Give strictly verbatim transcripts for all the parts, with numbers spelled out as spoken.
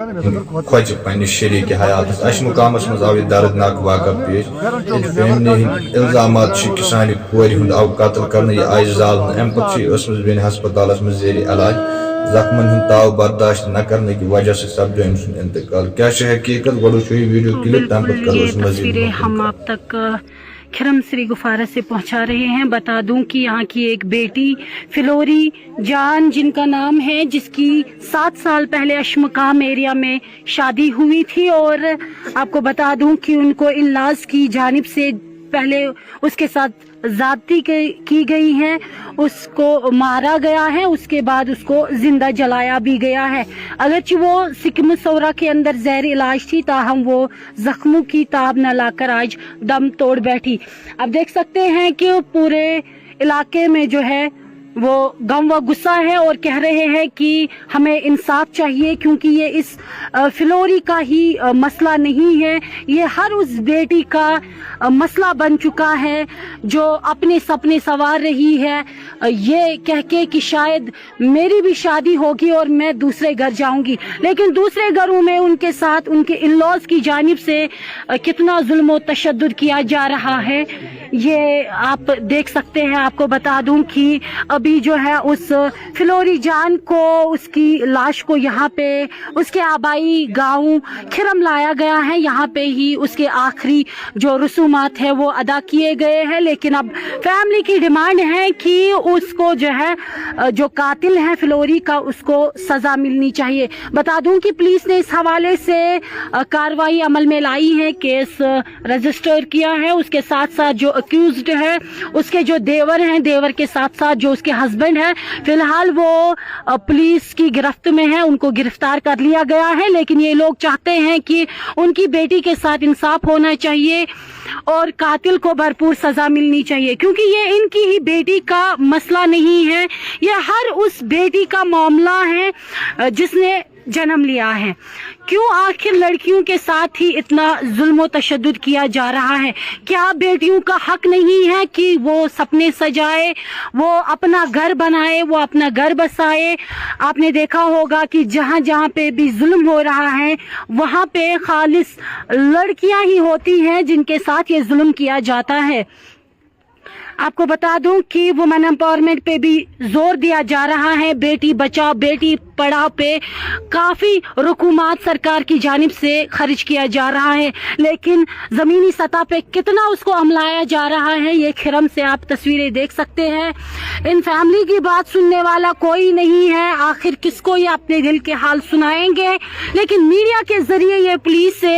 کھۄژِ پننِس شریٖکہِ حیاتس۔ اَسہِ مقامس منٛز آو یہِ دردناک واقعہ پیش۔ ییٚتہِ فیملی ہٕنٛدۍ الزامات چھِ کہِ سانہِ کورِ ہُنٛد آو قتل کرنہٕ، یہِ آیہِ زالنہٕ۔ اَمہِ پتہٕ چھِ یہِ ٲسمٕژ بیٚنہِ ہسپتالس منٛز زیر علاج۔ زخمن ہُنٛد تاو برداشت نہ کرنہٕ کہِ وجہ سۭتۍ سپدیو أمۍ سُنٛد انتقال۔ کیٛاہ چھِ حقیٖقت؟ گۄڈٕ وٕچھو یہِ ویڈیو کلپ، تَمہِ پتہٕ بالکل، کرو یہ أسۍ مزید تصویریں ہم مختصر۔ آپ تک کھرم سری گفارہ سے پہنچا رہے ہیں۔ بتا دوں کہ یہاں کی ایک بیٹی فلوری جان جن کا نام ہے، جس کی سات سال پہلے اشمقام ایریا میں شادی ہوئی تھی، اور آپ کو بتا دوں کہ ان کو ان لاز کی جانب سے پہلے اس کے ساتھ زیادتی کی گئی ہے، اس کو مارا گیا ہے، اس کے بعد اس کو زندہ جلایا بھی گیا ہے۔ اگرچہ وہ سکم سورا کے اندر زیر علاج تھی، تاہم وہ زخموں کی تاب نہ لا کر آج دم توڑ بیٹھی۔ اب دیکھ سکتے ہیں کہ پورے علاقے میں جو ہے وہ غم و غصہ ہے اور کہہ رہے ہیں کہ ہمیں انصاف چاہیے، کیونکہ یہ اس فلوری کا ہی مسئلہ نہیں ہے، یہ ہر اس بیٹی کا مسئلہ بن چکا ہے جو اپنے سپنے سوار رہی ہے، یہ کہہ کے کہ شاید میری بھی شادی ہوگی اور میں دوسرے گھر جاؤں گی، لیکن دوسرے گھروں میں ان کے ساتھ ان کے ان لاز کی جانب سے کتنا ظلم و تشدد کیا جا رہا ہے، یہ آپ دیکھ سکتے ہیں۔ آپ کو بتا دوں کہ ابھی جو ہے اس فلوری جان کو، اس کی لاش کو یہاں پہ اس کے آبائی گاؤں کھرم لایا گیا ہے، یہاں پہ ہی اس کے آخری جو رسومات ہے وہ ادا کیے گئے ہیں، لیکن اب فیملی کی ڈیمانڈ ہے کہ اس کو جو ہے جو قاتل ہے فلوری کا، اس کو سزا ملنی چاہیے۔ بتا دوں کہ پولیس نے اس حوالے سے کاروائی عمل میں لائی ہے، کیس رجسٹر کیا ہے، اس کے ساتھ ساتھ جو اکیوزڈ ہے، اس کے جو دیور ہیں، دیور کے ساتھ ساتھ جو اس کے ہسبینڈ ہیں، فی الحال وہ پولیس کی گرفت میں ہے، ان کو گرفتار کر لیا گیا ہے، لیکن یہ لوگ چاہتے ہیں کہ ان کی بیٹی کے ساتھ انصاف ہونا چاہیے اور قاتل کو بھرپور سزا ملنی چاہیے، کیونکہ یہ ان کی ہی بیٹی کا مسئلہ نہیں ہے، یہ ہر اس بیٹی کا معاملہ ہے جس نے جنم لیا ہے۔ کیوں آخر لڑکیوں کے ساتھ ہی اتنا ظلم و تشدد کیا جا رہا ہے؟ کیا بیٹیوں کا حق نہیں ہے کہ وہ سپنے سجائے، وہ اپنا گھر بنائے، وہ اپنا گھر بسائے؟ آپ نے دیکھا ہوگا کہ جہاں جہاں پہ بھی ظلم ہو رہا ہے، وہاں پہ خالص لڑکیاں ہی ہوتی ہیں جن کے ساتھ یہ ظلم کیا جاتا ہے۔ آپ کو بتا دوں کہ وومن امپاورمنٹ پہ بھی زور دیا جا رہا ہے، بیٹی بچاؤ بیٹی پڑھاؤ پہ کافی رقومات سرکار کی جانب سے خرچ کیا جا رہا ہے، لیکن زمینی سطح پہ کتنا اس کو املایا جا رہا ہے، یہ کھرم سے آپ تصویریں دیکھ سکتے ہیں۔ ان فیملی کی بات سننے والا کوئی نہیں ہے، آخر کس کو یہ اپنے دل کے حال سنائیں گے؟ لیکن میڈیا کے ذریعے یہ پولیس سے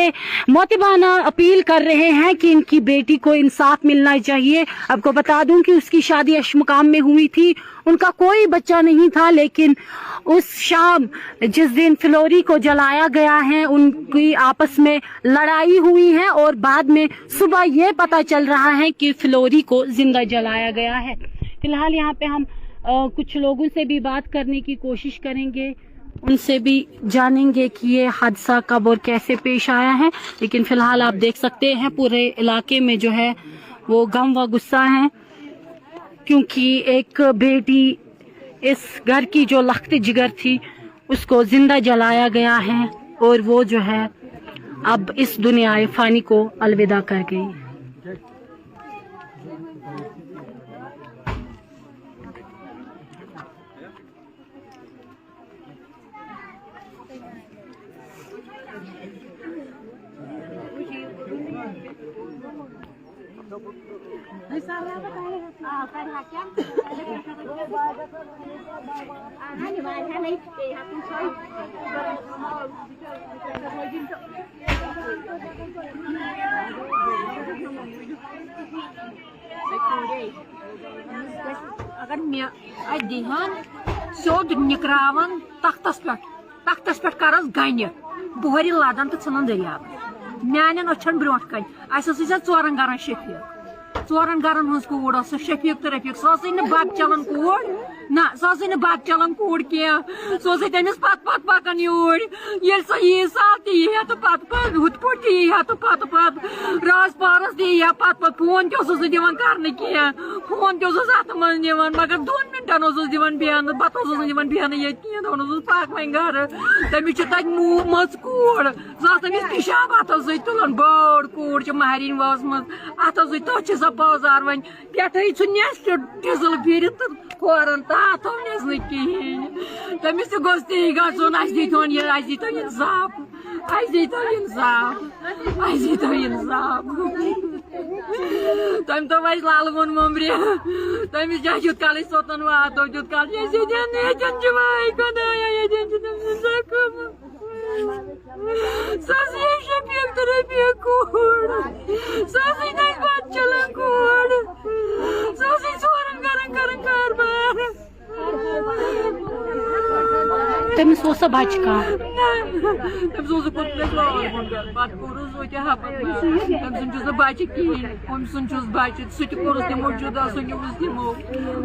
معتبانہ اپیل کر رہے ہیں کہ ان کی بیٹی کو انصاف ملنا چاہیے۔ آپ کو بتا دوں کہ اس کی شادی اشمقام میں ہوئی تھی، ان کا کوئی بچہ نہیں تھا، لیکن اس شام جس دن فلوری کو جلایا گیا ہے، ان کی آپس میں لڑائی ہوئی ہے اور بعد میں صبح یہ پتہ چل رہا ہے کہ فلوری کو زندہ جلایا گیا ہے۔ فی الحال یہاں پہ ہم کچھ لوگوں سے بھی بات کرنے کی کوشش کریں گے، ان سے بھی جانیں گے کہ یہ حادثہ کب اور کیسے پیش آیا ہے۔ لیکن فی الحال آپ دیکھ سکتے ہیں پورے علاقے میں جو ہے وہ غم و غصہ ہے، کیونکہ ایک بیٹی، اس گھر کی جو لخت جگر تھی، اس کو زندہ جلایا گیا ہے اور وہ جو ہے اب اس دنیا فانی کو الوداع کر گئی۔ اگر مےٚ اَتہِ دِہَن سیوٚد نِکراوَن تختس پٮ۪ٹھ، تختس پٮ۪ٹھ کرس گنہِ، بۄہرِ لدن تہٕ ژھٕنن دٔریاو۔ میانٮ۪ن أچھن برونٛٹھ کنہِ۔ اسہِ ٲسٕے سۄ ژورن گرن شفیق، ژورن گرن ہٕنٛز کوٗر ٲس سۄ شفیق تہٕ رفیق۔ سۄ ٲسٕے نہٕ بتہٕ چلان کوٗر، نہ، سۄ ٲسٕے نہٕ بتہٕ چلان کوٗر کینٛہہ، سۄ ٲسٕے تٔمِس پتہٕ پتہٕ پکان یوٗرۍ۔ ییٚلہِ سۄ ییہِ سا تہِ یی ہا تہٕ پتہٕ پتہٕ، ہُتھ پٲٹھۍ تہِ یی ہا تہٕ پتہٕ پتہٕ، رٲژ پہرس تہِ یی ہا پتہٕ پتہٕ۔ فون تہِ اوسُس نہٕ دِوان کرنہٕ کینٛہہ، فون تہِ اوسُس اتھٕ منٛز نِوان، مگر دۄن منٹن اوسُس دِوان بیہنہٕ، پتہٕ اوسُس نہٕ دِوان بیہنہٕ ییٚتہِ کینٛہہ، دپان اوسُس پکھ وۄنۍ گرٕ۔ تٔمِس چھِ تتہِ موٗ-، مٔژ کوٗر، سۄ ٲس تٔمِس پِشاب اتھو سۭتۍ تُلان، بٔڑ کوٗر چھِ مہرِنۍ وٲژمٕژ، اتھو سۭتۍ تٔتھۍ چھِ سۄ پٲزار وۄنۍ۔ پٮ۪ٹھَے چھُ نٮ۪صفہِ ڈِزٕل پھِرِتھ تہٕ کھورَن تہٕ اَتھو نٮ۪س نہٕ کِہیٖنۍ۔ تٔمِس تہِ گوٚژھ تی گژھُن، اَسہِ دیٖتون یہِ، اَسہِ دیٖتو اِنصاف، اَسہِ دیٖتو اِنصاف، اَسہِ دیٖتو اِنصاف۔ تٔمۍ تھوٚو اَسہِ لَلہٕ ووٚن مۄمرِ۔ تٔمِس جایہِ یُتھ کال أسۍ توٚتَن واتو، تیُتھ کال چھِ اَسہِ ییٚتٮ۪ن، ییٚتٮ۪ن چھِ وَے خۄدایا، ییٚتٮ۪ن چھِ تٔمۍ سٕنٛز زخم۔ سۄ ٲس یہِ شفیق تہٕ رفیق کوٗر۔ سۄ ٲس یہِ نجمہ چلان کوٗر۔ سۄ ٲس یہِ ژورن گرن کران کاربار۔ تٔمِس اوس سا بچہِ کانٛہہ؟ نہ، تٔمِس اوس نہٕ کوٚرمُت اَسہِ لال محمد۔ پتہٕ کوٚرُس وۄنۍ کیٛاہ ہا پتہٕ۔ تٔمۍ سُنٛد چھُس نہٕ بچہِ کِہیٖنۍ۔ أمۍ سُنٛد چھُس بچہِ، سُہ تہِ کوٚرُس تِمو جُدا، سُہ نیوٗس تِمو۔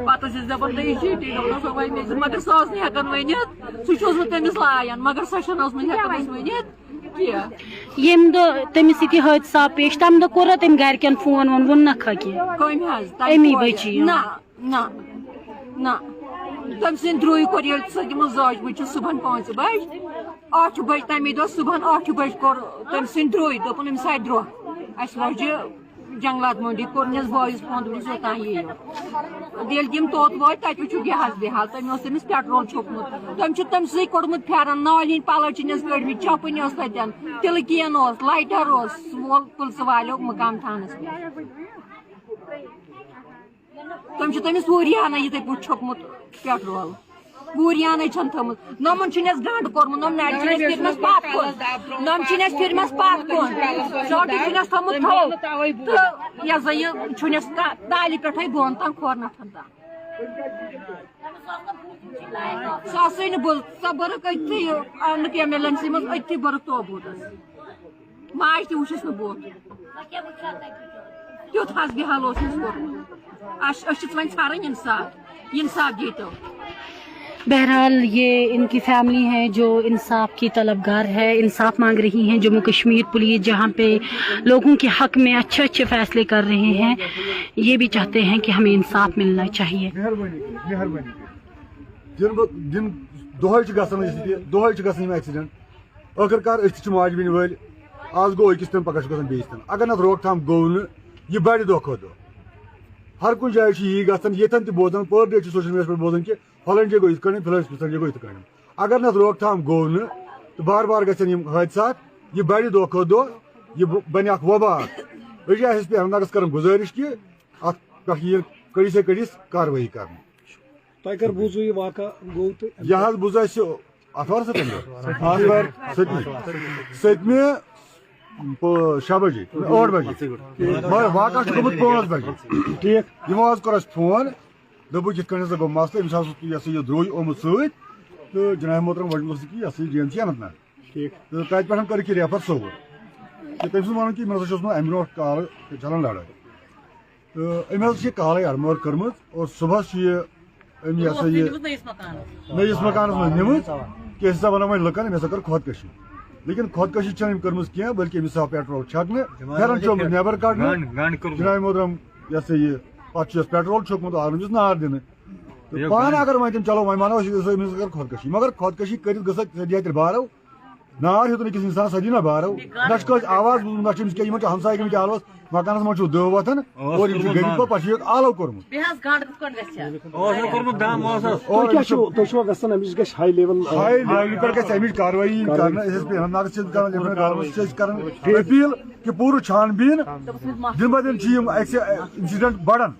پتہٕ ٲسۍ أسۍ دپان، تہٕ یہِ چھِ ییٚتی، دپان اوس، وۄنۍ مےٚ، مگر سۄ ٲس نہٕ ہٮ۪کان ؤنِتھ۔ سُہ چھُ اوسمُت تٔمِس لایان، مگر سۄ چھَنہٕ ٲسمٕژ ہٮ۪کان أسۍ ؤنِتھ کینٛہہ۔ ییٚمہِ دۄہ تٔمِس سۭتۍ یہِ حٲدثہ آو پیش، تَمہِ دۄہ کوٚرا تٔمۍ گرِکٮ۪ن فون وون، ووٚننَکھا کینٛہہ؟ کٔمۍ حظ؟ تَمی تَمہِ بٔچی، کورِ؟ نہ، نہ، نہ۔ تٔمۍ سٕنٛدِ درٛوے کوٚر ییٚلہِ سۄ تِمو زٲج مٕژ چھِ صُبحن پانٛژِ بجہِ، ٲٹھِ بجہِ، تَمی دۄہ صُبحن ٲٹھِ بجہِ کوٚر تٔمۍ سٕنٛدِ درٛوے، دوٚپُن، أمِس آے درٛوکھ، اَسہِ وۄجہِ جنگلات منڈی کوٚر نس بٲیِس فون، دوٚپنَس، "یوٚتام یِیِو۔" ییٚلہِ تِم توٚت وٲتۍ، تَتہِ وٕچھُکھ یہِ حظ بے حال، تٔمۍ اوس تٔمِس پیٹرول چھوٚکمُت۔ تٔمۍ چھُ تٔمۍ سٕے کوٚڑمُت پھٮ۪رن، نٲلۍ ہٕنٛدۍ پَلو چھِنَس کٔڑمٕتۍ، چَپٕنۍ ٲس تَتٮ۪ن، تِلہٕ کین اوس، لایٹر اوس، سُہ وول پُلسہٕ والیو مقام تھانَس منٛز۔ تٔمۍ چھُ تٔمِس وُریانہ یِتھَے پٲٹھۍ چھوٚکمُت پیٹرول۔ وُریانَے چھَن تھٲومٕژ۔ نۄمَن چھُنَس گنٛڈ کوٚرمُت، نۄم نَرِ چھِنَس پھِرمَس پَتھ کُن۔ نۄم چھِنَس پھِرمَس پَتھ کُن۔ ژوٚٹُے چھُنَس تھوٚمُت تھوٚو۔ تہٕ یہِ ہسا یہِ چھُنَس تا-، تالہِ پٮ۪ٹھَے بۄن تام کھورنَتھَن تام۔ سۄ ٲسٕے نہٕ بٔر-، سۄ بٔرٕکھ أتھی، آو نہٕ ایمرجنسی منٛز، أتھی بٔرٕکھ توبوٗدَس۔ ماجہِ تہِ وٕچھِس نہٕ بہٕ۔ تیُتھ حظ بے حال اوس أمِس کوٚرمُت۔ اَسہِ، أسۍ چھِس وۄنۍ ژھانٛڈان اِنصاف، اِنصاف دیٖتو۔ بہرحال، یہ ان کی فیملی ہے جو انصاف کی طلبگار ہے، انصاف مانگ رہی ہے۔ جموں کشمیر پولیس جہاں پہ لوگوں کے حق میں اچھے اچھے فیصلے کر رہے ہیں، یہ بھی چاہتے ہیں کہ ہمیں انصاف ملنا چاہیے۔ مہربٲنی کٔرِتھ، مہربٲنی کٔرِتھ۔ دِن بہٕ دِن، دۄہے چھِ گژھان أسۍ ییٚتہِ، دۄہے چھِ گژھان یِم ایکسیڈنٹ۔ ٲخٕر کار أسۍ تہِ چھِ ماجہِ بیٚنہِ وٲلۍ۔ آز گوٚو أکِس تام، پگاہ چھُ گژھان بیٚیِس تام۔ اگر نہٕ اَتھ روک تھام گوٚو نہٕ، یہِ بَڑِ دۄہ کھۄتہٕ دۄہ۔ ہر کُنہِ جایہِ چھِ یی گژھان، ییٚتٮ۪ن تہِ بوزان، per day چھِ سوشل میٖڈیاہَس پٮ۪ٹھ بوزان کہِ فلٲنۍ جایہِ گوٚو یِتھ کٔنۍ، فلٲنۍ فلٲنۍ جایہِ گوٚو یِتھ کٔنۍ۔ اگر نہٕ اَتھ روک تھام گوٚو نہٕ تہٕ بار بار گژھن یِم حٲدثات، یہِ بَڑِ دۄہ کھۄتہٕ دۄہ، یہِ ب-، بَنہِ اَکھ وبا اَکھ۔ أسۍ چھِ ایس ایس پی احمد ناگَس کران گُزٲرِش کہِ اَتھ پٮ۪ٹھ یِیِن کٔڑِس سے کٔڑِس کاروٲیی کرنہٕ۔ تۄہہِ کر بوٗزوٕ یہِ واقعہ گوٚو تہٕ؟ یہِ حظ بوٗز اَسہِ آتھوار سۭتۍ، آتھوار سٔتمہِ، سٔتمہِ پٲ-، شےٚ بجے، ٲٹھ بجے۔ مگر واقعہ چھُ گوٚمُت پانٛژھ بجے۔ ٹھیٖک۔ یِمو حظ کوٚر اَسہِ فون، دوٚپُکھ یِتھ کٔنۍ ہسا گوٚو مسلہٕ، أمِس حظ اوس یہِ ہسا یہِ درٛوے آمُت سۭتۍ، تہٕ جناب محترم وۄنۍ اوس یہِ کہِ یہِ ہسا یہِ D M C Anant Nag. ٹھیٖک۔ تہٕ تَتہِ پٮ۪ٹھ کٔرٕکھ یہِ ریفر صوٚوُر۔ تہٕ تٔمۍ سُنٛد وَنُن کہِ مےٚ ہسا چھُ اوسمُت اَمہِ برونٛٹھ کالہٕ چلان لڑٲے۔ تہٕ أمۍ حظ چھِ کالے اَرمٲر کٔرمٕژ اور صُبحَس چھُ یہِ أمۍ یہِ ہسا یہِ نٔیِس مکانَس منٛز نِمٕژ کہِ أسۍ ہسا وَنو وۄنۍ لُکَن أمۍ ہسا کٔر خۄدکٔشی۔ لیکن خۄدکٔشی چھَنہٕ أمۍ کٔرمٕژ کینٛہہ، بلکہِ أمِس آو پیٹرول چھَکنہٕ، پھٮ۪رَن چھُ آمُت نٮ۪بر کَڑنہٕ۔ جناب محترم یہِ ہسا یہِ پَتہٕ چھُ یَس پیٹرول چھوٚکمُت، آو نہٕ أمِس نار دِنہٕ۔ تہٕ پانہٕ اگر وۄنۍ تِم چلو وۄنۍ وَنو أسۍ أسۍ أمِس کٔر خۄدکٔشی، مگر خۄدکٔشی کٔرِتھ گٔژھ سۄ دِیا تیٚلہِ بارو۔ نار ہیوٚتُن أکِس اِنسانَس سۄ دی نہ بارو۔ نہ چھِ کٲنٛسہِ آواز بوٗزمُت، نہ چھِ أمِس کینٛہہ، یِمَن چھُ ہمسایہِ گٔمٕتۍ آلوَس، مکانَس منٛز چھُ دٔہ وۄتھان اور یِم چھِ غریٖب پَتہٕ چھُ ییٚتہِ آلو کوٚرمُت۔ بیٚیہِ حظ گنٛڈ کِتھ کٲٹھۍ گژھِ ہا؟ اوس نہٕ کوٚرمُت دم اوس حظ۔ تۄہہِ کیٛاہ چھُو تۄہہِ چھُوا گژھان اَمِچ گژھِ ہاے لیوَل؟ ہاے لیولہِ پٮ۪ٹھ گژھِ اَمِچ کاروٲیی کَرنہٕ، أسۍ ٲسۍ پٮ۪ٹھ ناگَس چھِ أسۍ کَران، لیفٹیننٹ گورنَرَس چھِ أسۍ کَران أپیٖل کہِ پوٗرٕ چھان بیٖن دِنہٕ بَدِنہٕ چھِ یِم اَکہِ اِنسیٖڈنٛٹ بَڑان۔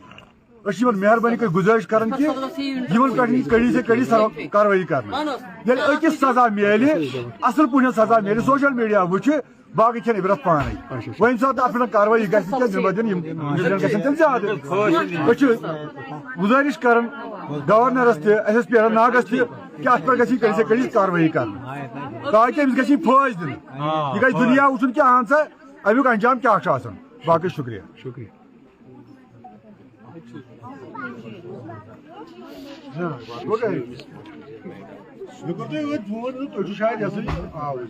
أسۍ چھِ یِمن مہربٲنی کٔرِتھ گُزٲرِش کران کہِ یِمن پٮ۪ٹھ یِم کٔڑی سے کٔڑی سزا کاروٲیی کرنہٕ۔ ییٚلہِ أکِس سزا میلہِ، اصل پٲٹھۍ سزا میلہِ، سوشل میڈیا وٕچھِ، باقٕے کھٮ۪ن عبرت پانے۔ وۄنۍ ییٚمہِ ساتہٕ اتھ پٮ۪ٹھ کاروٲیی گژھِ، تیٚلہِ دِمہٕ بہٕ دِنہٕ یِم اِنسیڈنٹ گژھن تیٚلہِ زیادٕ۔ أسۍ چھِ گُزٲرِش کران گورنرس تہِ، ایس ایس پی اننت ناگس تہِ کہِ اتھ پٮ۪ٹھ گژھِ یہِ کٔڑی سے کٔڑی کاروٲیی کرنہٕ، تاکہِ أمِس گژھِ یہِ فٲضۍ دِنہٕ۔ یہِ گژھِ دُنیا وٕچھُن کہِ اہن سا امیُک انجام کیٛاہ چھُ آسان۔ باقٕے شُکریہ۔ شُکریہ۔ مےٚ کوٚر تۄہہِ أتھۍ فون، تُہۍ چھِو شاید یَسٕے آوٕرۍ۔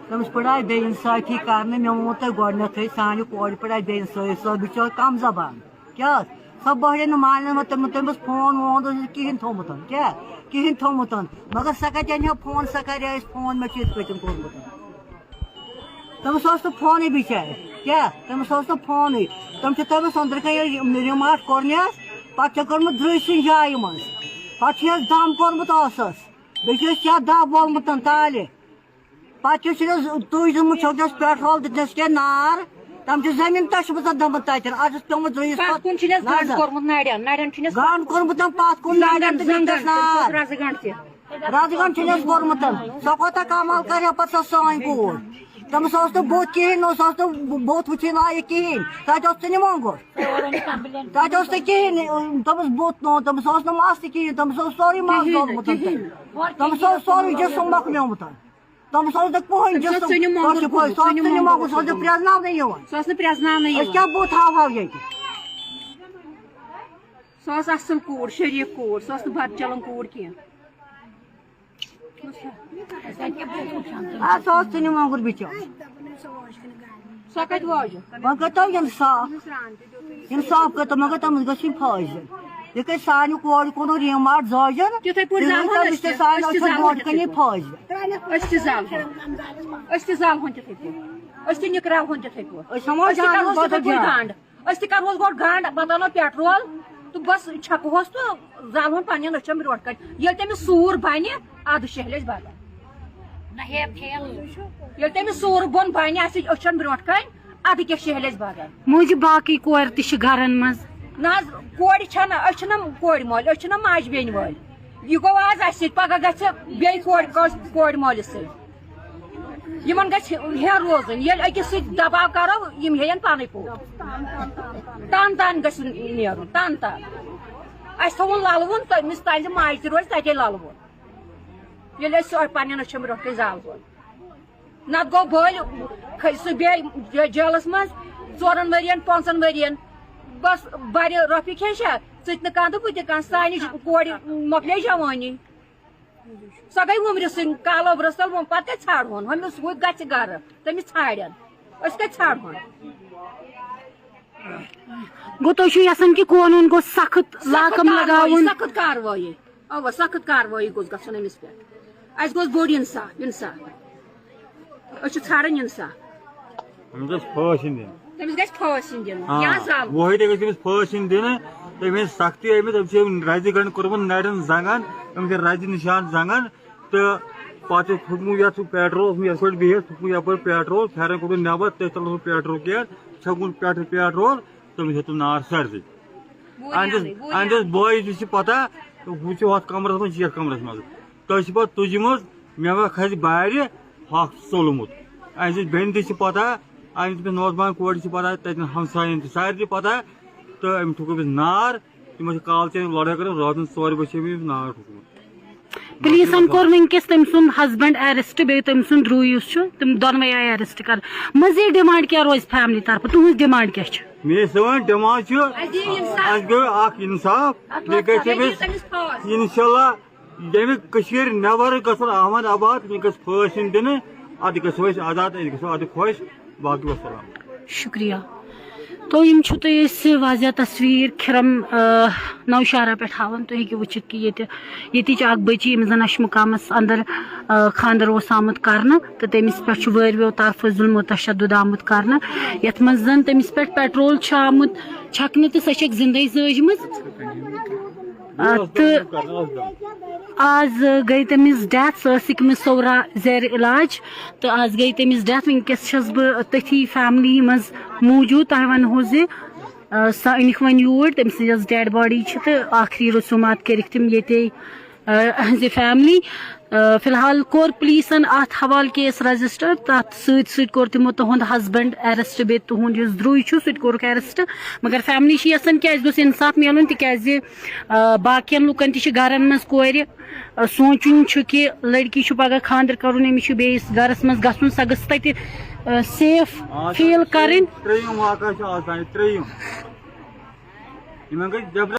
تٔمِس پٮ۪ٹھ آیہِ بے اِنصٲفی کرنہٕ۔ مےٚ ووٚنمو تۄہہِ گۄڈٕنٮ۪تھٕے، سانہِ کورِ پٮ۪ٹھ آیہِ بے اِنصٲفی۔ سۄ بِچٲر کم زبان۔ کیٛاہ؟ سۄ بۄہرے نہٕ مانان وۄنۍ، تٔمۍ، تٔمِس فون وون اوس نہٕ کِہیٖنۍ تھوٚمُت۔ کیٛاہ؟ کِہیٖنۍ تھوٚمُت۔ مگر سۄ کَتہِ اَنہِ ہا فون؟ سۄ کَرِ اَسہِ فون، مےٚ چھُ یِتھ پٲٹھۍ کوٚرمُت۔ تٔمِس اوس نہٕ فونٕے بِچارِ۔ کیٛاہ؟ تٔمِس اوس نہٕ فونٕے۔ تٔمۍ چھُ تٔمِس أنٛدرٕ کَنہِ ییٚلہِ رِماٹ کوٚرنَس، پَتہٕ چھےٚ کٔرمٕژ درٛٲسۍ سٕنٛزِ جایہِ منٛز۔ پَتہٕ چھُ یَس دَم کوٚرمُت ٲسَس۔ بیٚیہِ چھُ یَس یَتھ دَب وولمُت تالہِ۔ پَتہٕ چھُ سُہ یَس تُج دیُتمُت، چھوٚکنَس پیٹرول، دیُتنَس کینٛہہ نار۔ تٔمۍ چھُ زٔمیٖن تٔچھمٕژ دَمُن تَتٮ۪ن۔ اَتھ چھُس پیوٚمُت درٛٲیِتھ پَتھ کُن چھُنَس گنٛڈ نظر۔ کوٚرمُت نَرٮ۪ن، نَرٮ۪ن چھُنَس گنٛڈ کوٚرمُت تٔمۍ پَتھ کُن، زنٛگن، نَرٮ۪ن زنٛگن، دیُتنَس نار۔ رَزٕ گنٛڈ تہِ۔ رَزٕ گنٛڈ چھُنَس کوٚرمُت۔ سۄ کوٗتاہ کمال کرِ ہا پَتہٕ سۄ سٲنۍ کوٗر؟ تٔمِس اوس نہٕ بُتھ کِہیٖنۍ، نہ اوس، اوس نہٕ بُتھ وٕچھِنۍ لایق کِہیٖنۍ۔ تَتہِ اوس ژٕ نِمونٛگُر۔ تَتہِ اوس نہٕ کِہیٖنۍ۔ تٔمِس بُتھ نہٕ، تٔمِس اوس نہٕ مَس تہِ کِہیٖنۍ، تٔمِس اوس سورُے مَس کِہیٖنۍ، دوٚدمُت۔ کِہیٖنۍ۔ تٔمِس اوس سورُے جسم مۄکلیومُت۔ تٔمِس اوس نہٕ کٕہٕنۍ تٔمِس اوس جسم۔ ژٕ نِمونٛگُر تۄہہِ چھُ پَے، گوٚمُت، سُہ اوس ژٕ نہٕ نِمونٛگُر، نِمونٛگُر، سُہ اوس نہٕ گوٚمُت۔ پرٛزناونہٕ یِوان۔ سُہ اوس نہٕ پرٛزناونہٕ أسۍ یِوان۔ کیٛاہ بُتھ ہاوہاو ییٚتہِ؟ سۄ ٲس اَصٕل کوٗر، شریٖف کوٗر، سۄ ٲس نہٕ بد چلان کوٗر کینٛہہ۔ آ، سۄ ٲس ژٕ نِمونٛگُر بِچٲر۔ سۄ کَتہِ واجہِ؟ وۄنۍ کٔرۍتو اِنصاف۔ اِنصاف کٔرۍتو، مگر تٔمِس گٔژھ یِنۍ پھٲسۍ دِنہٕ۔ یہِ کٔرۍ سانہِ کورِ کوٚرُن ریماٹ زٲوجَن۔ تِتھَے پٲٹھۍ تِتھَے زالہون تٔمِس أسۍ تہِ تہِ، سانہِ أسۍ تہِ أچھَن زالہون برونٛٹھ کَنہِ تِتھَے یہِ پٲٹھۍ۔ پھٲسۍ دِنہٕ۔ أسۍ تہِ زالہون۔ أسۍ تہِ زالہون تِتھَے پٲٹھۍ۔ أسۍ تہِ نِکراوہون تِتھَے پٲٹھۍ۔ أسۍ ہٮ۪مو أسۍ تہِ جانَس کَرہوس تِتھَے بدل پٲٹھۍ جان۔ گنٛڈ۔ أسۍ تہِ کَرہوس گۄڈٕ گنٛڈ، پَتہٕ اَنو پیٹرول تہٕ بَس چھَکہوس تہٕ زالہون پنٛنٮ۪ن أچھَن برونٛٹھ کَنہِ۔ ییٚلہِ تٔمِس سوٗر بَنہِ، اَدٕ شیہلہِ اَسہِ بدل۔ نہ ہیب کھیل۔ ییٚلہِ تٔمِس سوٗر بۄن بَنہِ اَسہِ أچھَن برونٛٹھ کَنہِ، اَدٕ کیٛاہ شیہلہِ اَسہِ بدل۔ موٗجہِ باقٕے کورِ تہِ چھِ گَرَن منٛز۔ نہ حظ، کورِ چھَنہٕ، أسۍ چھِنہٕ کورِ مٲلۍ، أسۍ چھِنہٕ ماجہِ بیٚنہِ وٲلۍ۔ یہِ گوٚو آز اَسہِ سۭتۍ، پَگاہ گژھِ بیٚیہِ کورِ، کٲنٛسہِ کورِ مٲلِس سۭتۍ۔ یِمَن گژھِ ہیٚن روزٕنۍ۔ ییٚلہِ أکِس سۭتۍ دباو کَرو، یِم ہیٚین پَنٕنۍ پوٚت۔ تَن تَن گژھِ نیرُن، تَن تَن۔ اَسہِ تھوٚوُن لَلوُن، تٔمِس تَلہِ ماجہِ تہِ روزِ تَتے لَلوُن۔ ییٚلہِ أسۍ سُہ پَنٕنٮ۪ن أچھَن برونٛٹھ کَنہِ زالہون۔ نَتہٕ گوٚو بٔلۍ کھٔتۍ سُہ بیٚیہِ جے-، جیلَس منٛز ژورَن ؤرِیَن، پانٛژَن ؤرِیَن۔ بَس بَرِ رۄپیہِ کھیٚچھا، ژٕ تہِ نہٕ کانٛہہ تہٕ بہٕ تہِ کانٛہہ، سانہِ ج-، کورِ مۄکلے جوٲنی۔ سۄ گٔے وُمرِ سٕنٛدۍ کالو برٛس تَل ووٚن، پَتہٕ کَتہِ ژھانٛڈہون؟ ہُمِس ہُہ گژھِ گَرٕ، تٔمِس ژھانٛڈن۔ أسۍ کَتہِ ژھانٛڈہون؟ گوٚو تُہۍ چھِو یَژھان کہِ قونوٗن گوٚژھ سخت سخت لاکم کاروٲیی، لگاوُن؟ سخت کاروٲیی۔ اَوا، سخت کاروٲیی گوٚژھ گژھُن أمِس پٮ۪ٹھ۔ اَسہِ گوٚژھ بوٚڑ اِنصاف، اِنصاف۔ أسۍ چھِ ژھانٛڈان اِنصاف۔ أمِس گژھِ پھٲسۍ یِنۍ دِنہٕ۔ تٔمِس گژھِ پھٲسۍ یِنۍ دِنہٕ۔ آ، یا زالُن۔ وۄہَے تہِ گژھِ أمِس پھٲسۍ یِنۍ دِنہٕ۔ تٔمۍ ہیٚیہِ سختی، أمِس، أمِس چھِ أمۍ رَزِ گنٛڈ کوٚرمُت نَرٮ۪ن زنٛگَن، أمِس چھِ رَزِ نِشان زنٛگَن۔ تہٕ پَتہٕ پھُٹمُت یَتھ سُہ پیٹرول، اوسمُت یَتھ پٲٹھۍ بِہِتھ، پھُٹمُت یَپٲرۍ پیٹرول، پھٮ۪رَن کوٚڑمُت نٮ۪بَر، تٔتھۍ تَل اوس سُہ پیٹرول کین، ژھیوٚکمُت پٮ۪ٹھٕ پیٹرول، تٔمِس ہیوٚتُن نار سٲرسٕے۔ بوٗلۍ اَہَن حظ، اَنٕے، بوٗلۍ اَہَن حظ، اَنٕے۔ بٲیِس تہِ چھِ پَتہ، ہُہ چھُ ہۄتھ کَمرَس منٛز، یَتھ کَمرَس منٛز۔ تٔمۍ چھِ پَتہٕ تُجمٕژ، مےٚ ما کھَسہِ بارِ، ہۄکھ ژوٚلمُت۔ اَسہِ ٲسۍ بیٚنہِ تہِ چھِ پَتہ، اَسہِ تٔمِس نوجوان کورِ چھِ پَتہ، تَتٮ۪ن ہمسایَن تہِ سارنٕے پَتہ، تہٕ أمۍ ٹھوٚک أمِس نار۔ تِمو چھِ کالہٕ تہِ لڑٲے کٔرمٕژ، راتَن ژورِ بجہِ چھِ أمۍ نار ٹھوٚکمُت۔ پُلیٖسَن کوٚر وٕنکیٚس تٔمۍ سُنٛد ہسبنڈ اریسٹ، بیٚیہِ تٔمۍ سُنٛد درٛوے یُس چھُ، تِم دۄنوَے آیہِ اریسٹ کرنہٕ۔ مٔزیٖد ڈیمانڈ کیٛاہ روزِ فیملی طرفہٕ؟ تُہٕنٛز ڈیمانڈ کیٛاہ چھِ؟ مےٚ سٲنۍ ڈیمانڈ چھِ، اَسہِ دِیِو اِنصاف۔ اَسہِ گوٚو اَکھ اِنصاف، اَتھ بیٚیہِ گژھِ منٛز أمِس، تٔمِس پھٲسۍ۔ اِنشاء اللہ، ییٚمہِ کٔشیٖرِ نٮ۪بر گژھُن احمد آباد، یہِ گژھِ پھٲسۍ یُن دِنہٕ، اَتھ گژھو أسۍ آزاد، أسۍ گژھو اَتھ خۄش۔ باقٕے وَسَلام۔ شُکریہ۔ تو یِم چھِو تۄہہِ أسۍ واضح تصویٖر کھِرم، آ، نوشہرہ پٮ۪ٹھ ہاوان۔ تُہۍ ہیٚکِو وٕچھِتھ کہِ ییٚتہِ، ییٚتِچ اَکھ بٔچی، ییٚمِس زَن اَشمُقامَس اَندَر، آ، خانٛدَر اوس آمُت کَرنہٕ تہٕ تٔمِس پٮ۪ٹھ چھُ وٲروِیو طرفہٕ ظُلم و تشدد آمُت کَرنہٕ، یَتھ منٛز زَن تٔمِس پٮ۪ٹھ پیٹرول چھُ آمُت چھَکنہٕ تہٕ سۄ چھَکھ زِندَے زٲجمٕژ۔ آ، تہٕ آز گٔے تٔمِس ڈیتھ، سۄ ٲس أکمِس صورہ زیر علاج، تہٕ آز گٔے تٔمِس ڈیتھ۔ وٕنکیٚس چھَس بہٕ تٔتھی فیملی منٛز موٗجوٗد۔ تۄہہِ وَنہو زِ، آ، سۄ أنِکھ وۄنۍ یوٗرۍ، تٔمۍ سٕنٛز یۄس ڈیڈ باڈی چھِ، تہٕ ٲخری رسوٗمات کٔرِکھ تِم ییٚتے، آ، أہٕنٛزِ فیملی۔ آ، فی الحال کوٚر پولیسن اتھ حوالہٕ کیس رجسٹر، تتھ سۭتۍ سۭتۍ کوٚر تِمو تُہُنٛد ہسبنڈ اریسٹ، بیٚیہِ تُہُنٛد یُس درٛوے چھُ سُہ تہِ کوٚرُکھ اریسٹ۔ مگر فیملی چھِ یژھان کہِ اَسہِ گوٚژھ انصاف میلُن، تِکیازِ آ، باقین لُکن تہِ چھِ گرن منٛز کورِ، آ، سونٛچُن چھُ کہِ لڑکی چھُ پگاہ خانٛدر کرُن، أمِس چھُ بیٚیِس گرس منٛز گژھُن، سۄ گٔژھ تتہِ، آ، سیف آ، فیل یہِ کرٕنۍ۔ ترٛیٚیِم واقعہ چھُ آسان، یہِ ترٛیٚیِم۔ یِمن گٔے جبر